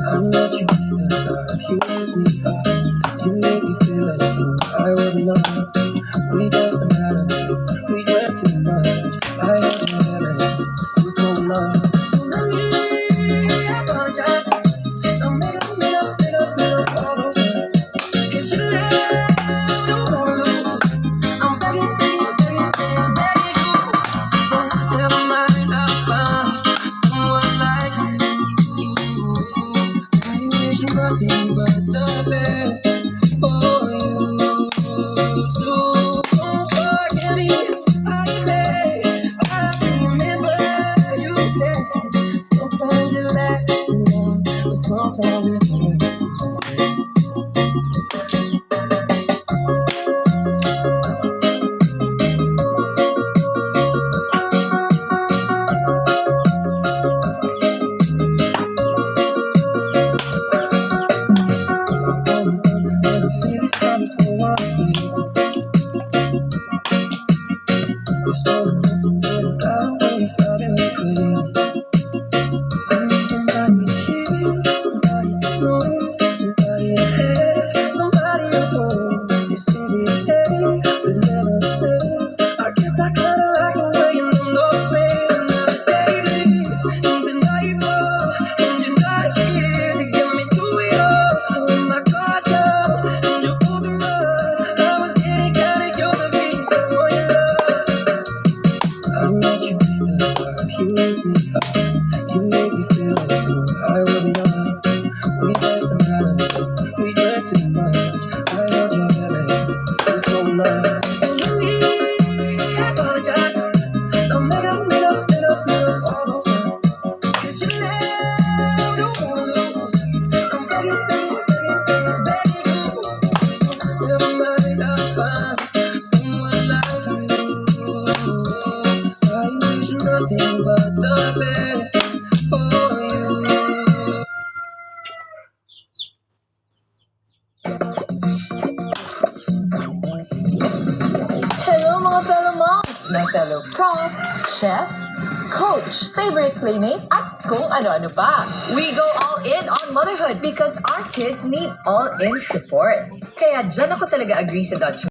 I'm not you in the dark, you wake me up. You make me feel as though I was enough. We danced the night away, we drank too much. I had you heaven with no love. So let me apologize. Don't make up, make up, make up, make up all those words. 'Cause you love, don't wanna lose. I'm begging, begging, begging, begging, begging you. Never mind, I found someone like you. I wish nothing but the best for you. So don't forget me. I beg. I remember you said sometimes it lasts long, but sometimes it hurts. Somebody to hear, somebody to know, somebody to have, somebody to hold. It's easy to say, but it's never the same. I guess I kinda like the way you know no pain. Another day leaves into nightfall, and you're not here to get me through it all. I let my guard down, and you pulled the rug. I was getting kinda used to being someone you love. I let you in the dark, you lit me up. You made me feel as though I was enough. We danced the night away, we drank too much. I held your hand with no love. So let me apologize. Don't make up, make up, make up, make up all those words. 'Cause you never don't wanna lose. I'm begging, begging, begging, begging, begging you. Never mind, I'll find someone like you. I wish nothing but the best for you. Hello, mga fellow moms, my fellow prof, chef, coach, favorite playmate, at kung ano-ano pa. We go all in on motherhood because our kids need all-in support. Kaya dyan ako talaga agree sa Dutch